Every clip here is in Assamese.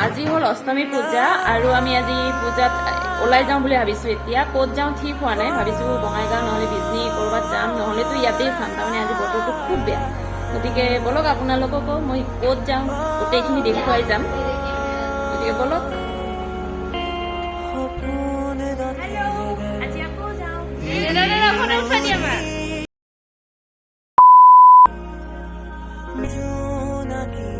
আজি হ'ল অষ্টমী পূজা আৰু আমি আজি পূজাত ওলাই যাওঁ বুলি ভাবিছোঁ। এতিয়া ক'ত যাওঁ ঠিক হোৱা নাই। ভাবিছোঁ বঙাইগাঁও নহ'লে বিজনী ক'ৰবাত যাম, নহ'লেতো ইয়াতেই চাম। তাৰমানে আজি বতৰটো খুব বেয়া। গতিকে ব'লক, আপোনালোককো মই ক'ত যাওঁ গোটেইখিনি দেখুৱাই যাম। গতিকে ব'লক। সপোন আজি আকৌ যাওঁ। জোনাকী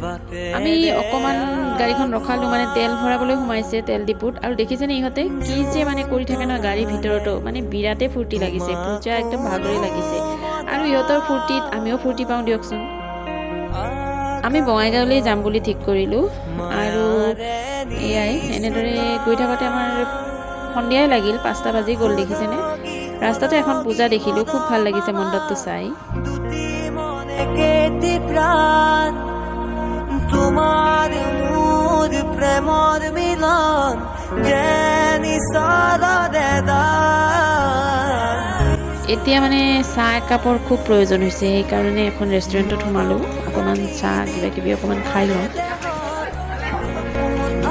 বাটে। আমি অকণমান গাড়ীখন ৰখালোঁ, মানে তেল ভৰাবলৈ সোমাইছে তেল ডিপুত। আৰু দেখিছেনে ইহঁতে কি যে মানে কৰি থাকে নহয় গাড়ীৰ ভিতৰতো, মানে বিৰাটেই ফূৰ্তি লাগিছে। পূজা একদম ভাগৰি লাগিছে আৰু ইহঁতৰ ফূৰ্তিত আমিও ফূৰ্তি পাওঁ দিয়কচোন। আমি বঙাইগাঁৱলৈ যাম বুলি ঠিক কৰিলোঁ আৰু এয়াই এনেদৰে গৈ থাকোঁতে আমাৰ সন্ধিয়াই লাগিল, 5টা বাজি গ'ল। দেখিছেনে, ৰাস্তাতে এখন পূজা দেখিলোঁ, খুব ভাল লাগিছে মণ্ডপটো চাই। দুটি মনে কেটি প্ৰাণ, তোমাৰ মোৰ প্ৰেমৰ মিলন যেন ঈশ্বৰৰে দান। এতিয়া মানে চাহ একাপৰ খুব প্ৰয়োজন হৈছে, সেইকাৰণে এখন ৰেষ্টুৰেণ্টত সোমালোঁ। অকণমান চাহ কিবা কিবি অকণমান খাই লওঁ।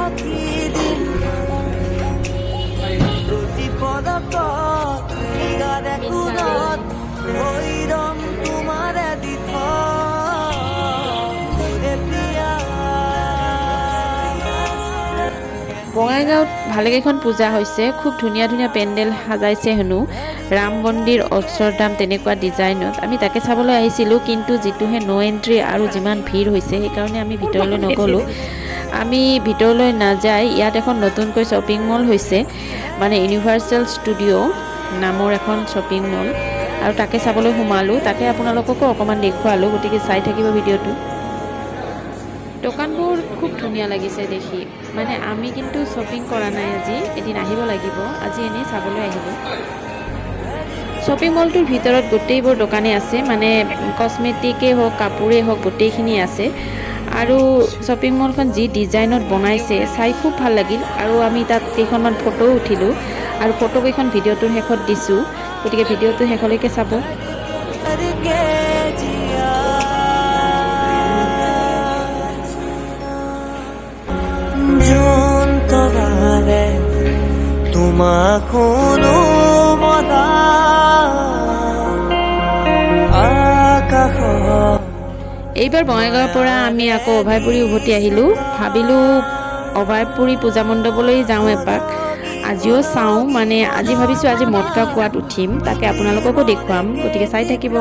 আঁকি দিম প্ৰতি পলকত হিয়াৰে কোণত হৈ ৰম তোমাৰে দিঠক মোৰে প্ৰিয়া। বঙাইগাঁৱত ভালেকেইখন পূজা হৈছে। খুব ধুনীয়া ধুনীয়া পেণ্ডেল সাজাইছে হেনো, ৰাম মন্দিৰ, অক্ষৰধাম তেনেকুৱা ডিজাইনত। আমি তাকে চাবলৈ আহিছিলোঁ, কিন্তু যিটোহে ন' এণ্ট্ৰি আৰু যিমান ভিৰ হৈছে, সেইকাৰণে আমি ভিতৰলৈ নগ'লোঁ। আমি ভিতৰলৈ নাযায় ইয়াত এখন নতুনকৈ শ্বপিং মল হৈছে, মানে ইউনিভাৰ্চেল ষ্টুডিঅ' নামৰ এখন শ্বপিং মল, আৰু তাকে চাবলৈ সোমালোঁ। তাকে আপোনালোককো অকণমান দেখুৱালোঁ। গতিকে চাই থাকিব ভিডিঅ'টো। দোকানবোৰ খুব ধুনীয়া লাগিছে দেখি। মানে আমি কিন্তু শ্বপিং কৰা নাই আজি, এদিন আহিব লাগিব। আজি এনেই চাবলৈ আহিলোঁ। শ্বপিং মলটোৰ ভিতৰত গোটেইবোৰ দোকানেই আছে, মানে কচমেটিকেই হওক, কাপোৰেই হওক, গোটেইখিনি আছে। আৰু শ্বপিং মলখন যি ডিজাইনত বনাইছে, চাই খুব ভাল লাগিল। আৰু আমি তাত কেইখনমান ফটোও উঠিলোঁ আৰু ফটোকেইখন ভিডিঅ'টোৰ শেষত দিছোঁ। গতিকে ভিডিঅ'টো শেষলৈকে চাব। के जिया। জোন তৰাৰে তোমাক শুনো মদা আকাশত। এইবাৰ বঙাইগাঁৱৰ পৰা আমি আকৌ অভয়পুৰী উভতি আহিলোঁ। ভাবিলোঁ অভয়পুৰী পূজা মণ্ডপলৈ যাওঁ এপাক, আজিও চাওঁ। মানে আজি ভাবিছোঁ আজি মটকা কুঁৱাত উঠিম, তাকে আপোনালোককো দেখুৱাম। গতিকে চাই থাকিব।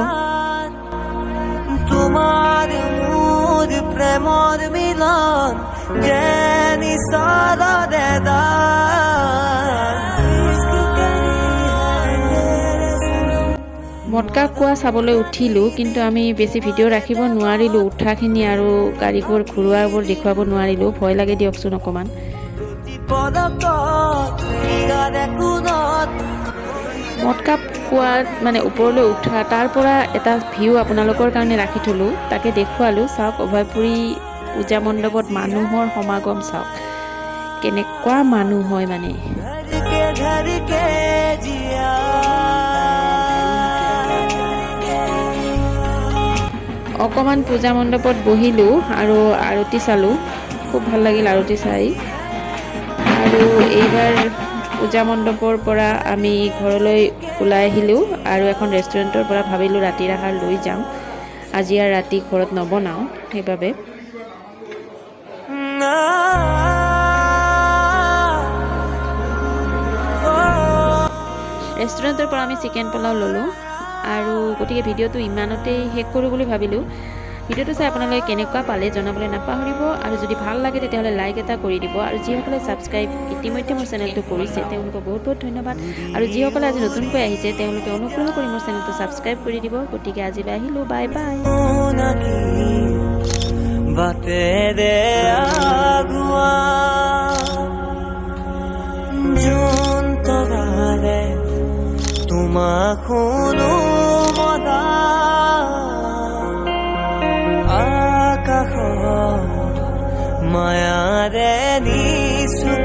তোমাৰ মোৰ প্ৰেমৰ মিলন যেন ঈশ্বৰৰে দান। মটকা কুঁৱা চাবলৈ উঠিলোঁ, কিন্তু আমি বেছি ভিডিঅ' ৰাখিব নোৱাৰিলোঁ। উঠাখিনি আৰু গাড়ীবোৰ ঘূৰোৱাবোৰ দেখুৱাব নোৱাৰিলোঁ, ভয় লাগে দিয়কচোন অকণমান। পলকত হিয়াৰে কোণত। মটকা কুঁৱাত মানে ওপৰলৈ উঠা, তাৰ পৰা এটা ভিউ আপোনালোকৰ কাৰণে ৰাখি থ'লোঁ, তাকে দেখুৱালোঁ। চাওক, অভয়পুৰী পূজা মণ্ডপত মানুহৰ সমাগম চাওক, কেনেকুৱা মানুহ হয় মানে। धड़के धड़के जिया। অকণমান পূজা মণ্ডপত বহিলোঁ আৰু আৰতি চালোঁ। খুব ভাল লাগিল আৰতি চাই। আৰু এইবাৰ পূজা মণ্ডপৰ পৰা আমি ঘৰলৈ ওলাই আহিলোঁ আৰু এখন ৰেষ্টুৰেণ্টৰ পৰা ভাবিলোঁ ৰাতিৰ আহাৰ লৈ যাওঁ। আজি আৰু ৰাতি ঘৰত নবনাওঁ, সেইবাবে। না। ৰেষ্টুৰেণ্টৰ পৰা আমি চিকেন পোলাও ল'লোঁ। আৰু গতিকে ভিডিঅ'টো ইমানতেই শেষ কৰোঁ বুলি ভাবিলোঁ। ভিডিঅ'টো চাই আপোনালোকে কেনেকুৱা পালে জনাবলৈ নাপাহৰিব আৰু যদি ভাল লাগে তেতিয়াহ'লে লাইক এটা কৰি দিব। আৰু যিসকলে ছাবস্ক্ৰাইব ইতিমধ্যে মোৰ চেনেলটো কৰিছে, তেওঁলোকক বহুত বহুত ধন্যবাদ। আৰু যিসকলে আজি নতুনকৈ আহিছে, তেওঁলোকে অনুগ্ৰহ কৰি মোৰ চেনেলটো ছাবস্ক্ৰাইব কৰি দিব। গতিকে আজিলৈ আহিলোঁ, বাই বাই। জোনাকী বাটেৰে আগুৱা জোন তৰাৰে তোমাক শুনো মদা আকাশত মায়াৰে নিচুকনি।